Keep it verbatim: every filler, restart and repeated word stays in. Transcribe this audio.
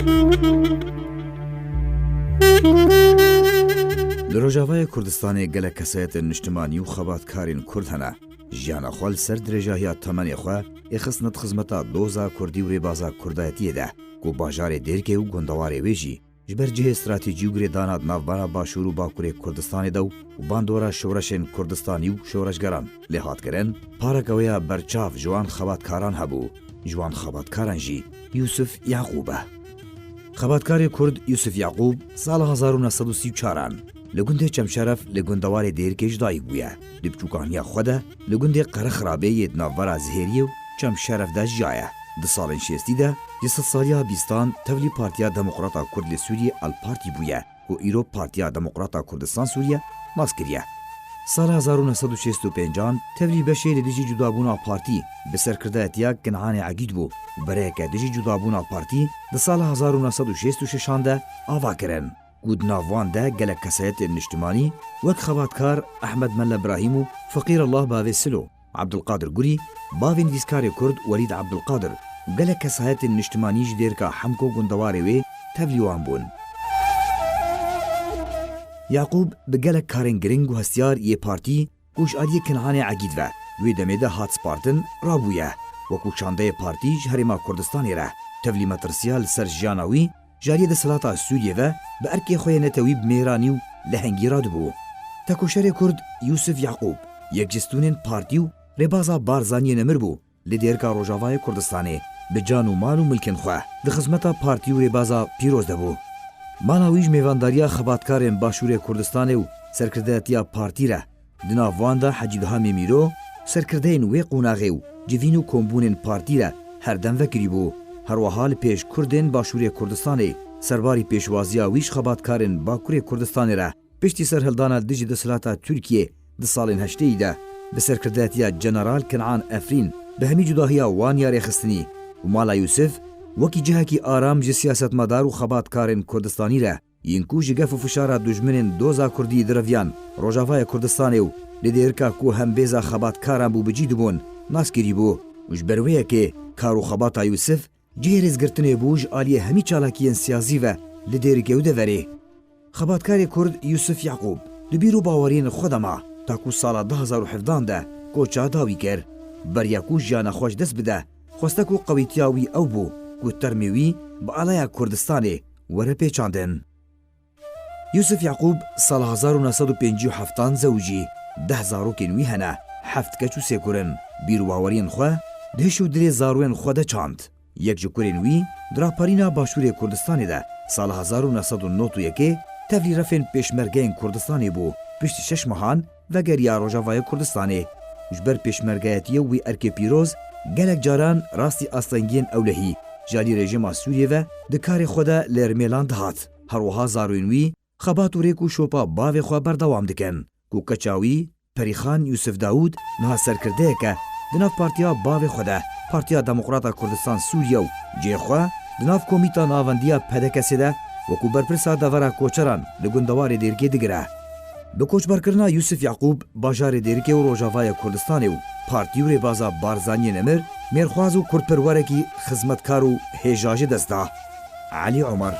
Li Rojavayê Kurdistanê gelek kesayetên niştimanî û xebatkarên Kurd hene. Jiyana xwe li ser dirêjahiya temenê xwe ê xistine di xizmeta doza Kurdî û rêbaza Kurdayetiyê de, ku bajarê Dêrikê û gundewarê wê jî ji ber cihê stratejî û girêdana di navbera Başûr û Bakurê Kurdistanê de û bandora şoreşên Kurdistanî û şoreşgeran lê hat kirin, pareke wê ya berçav ji wan xebatkaran hebû. Ji wan xebatkaran jî Yûsif Yaqûb e. Xebatkarê Kurd Yûsif Yaqûb sala hezar û neh sed û sî û çaran li gundê Çemşeref li gundewarê Dêrikê ji dayik bûye. Di biçûkaniya xwe de li gundê Qerexirabê yê di navbera Zihêriyê û Çemşeref de jiyaye. Di salên şêstî de ji sedsaliya bîstan tevlî Partiya Demokrata Kurd li Sûriyê, El Partî, bûye, ku îro Partiya Demokrata Kurdistan Sûriye nas kiriye. Sala hezar û neh sed û şêst û pêncan tevlî beşê li dijî cudabûna partî bi serkirdayetiya Kinanê Egîd bû û bereyeke dijî cudabûna partî di sala hezar û neh sed û şêst û şeşan de ava kirin, ku di nav wan de gelek kesayetên niştimanî wek xebatkar Ehmed Melle Birahîm û Feqîrullah Bavê Silo, Abdulkadir Gurî, bavê nivîskarê Kurd Welîd Abdulkadir û gelek kesayetên niştimanî ji Dêrika Hemko gundewarê wê tevlî wan bûn. Yaqûb bi gelek karên giring û hestiyar yê partî ku ji aliyê Kinanê Egîd ve wê demê de hat spartin, rabûye. Wekû çandeyê partî ji Herêma Kurdistanê re tevlî metirsiya li ser jiyana wî ji aliyê desthilata Sûriyê ve bi erkê xwe yê netewî bi mêranî û lehengî radibû. Tekoşerê Kurd Yûsif Yaqûb yek ji stûnên partî û rêbaza Barzaniyê nemir bû. Li Dêrika Rojavayê Kurdistanê bi can û mal û milkên xwe di xizmeta partî û rêbaza pîroz de bû. Mala wî ji mêvandariya xebatkarên Başûrê Kurdistanê û serkirdeyetiya partî re, di nav wan de Hecî Duhamê Mîro, serkirdeyên wê qonaxê û civîn û kombûnên partî re her dem vekirî bû. Her wiha li pêş Kurdên Başûrê Kurdistanê, serbarî pêşwaziya wî ji xebatkarên Bakurê Kurdistanê re, piştî serhildana dijî desthilata Tirkiyê di salên heştêyî de, bi serkirdayetiya General Kenan Efrîn, bi hemî cudahiya wan ya rêxistinî û mala Yûsif wekî cihekî aram ji siyasetmedar û xebatkarên Kurdistanî re, yên ku ji gef û fişara dujminên doza Kurdî direviyan Rojavaya Kurdistanê û li Dêrika ku hembêza xebatkaran bû bi cî dibûn, nas kirî bû û ji ber wê yekê kar û xebata Yûsif cihê rêzgirtinê bû ji aliyê hemî çalakiyên siyasî ve li Dêrikê û deverê. Xebatkarê Kurd Yûsif Yaqûb di bîr û baweriyên xwe de ma, ta ku sala du hezar û hevdan de koça dawî kir. Beriya ku jiyana xwe ji dest bide, xweste ku qewîtiya wî ew bû ku termê wî bi alaya Kurdistanê were pêçandin. Yûsif Yaqûb sala hezar û neh sed û pêncî û heftan zewicî, deh zarokên wî hene, heft keç û sê kur in. Bîr û baweriyên xwe di hiş û dilê zarûyên xwe de çand. Yek ji kurên wî di raperîna Başûrê Kurdistanê de sala hezar û neh sed û nod û yekê tevlî refên pêşmergeyên Kurdistanê bû. Piştî şeş mehan vegeriya Rojavayê Kurdistanê. Ji ber pêşmergeyetiyê û wî erkê pîroz gelek caran rastî astengiyên ewlehî ji alî rejîma Sûriyê ve di karê xwe de li rmêlan dihat. Her wiha zarûyên wî xebat û rêk û şopa bavê xwe berdewam dikin ku keça wî Perîxan Yûsif Dawûd niha serkirdeyek e di nav partiya bavê xwe de, Partiya Demokrata Kurdistan Sûriye û cihê xwe di nav Komîta Navendiya P D K S'ê de wekû berpirsa devera koçeran li gundewarê Dêrikê digire. Bi koçberkirina Yûsif Yaqûb, bajarê Dêrikê û Rojavaya Kurdistanê û partî û rêbaza Barzaniyê nemir, mêrxwaz û kurdperwerekî xizmetkar û hêja ji dest da. Elî Omer.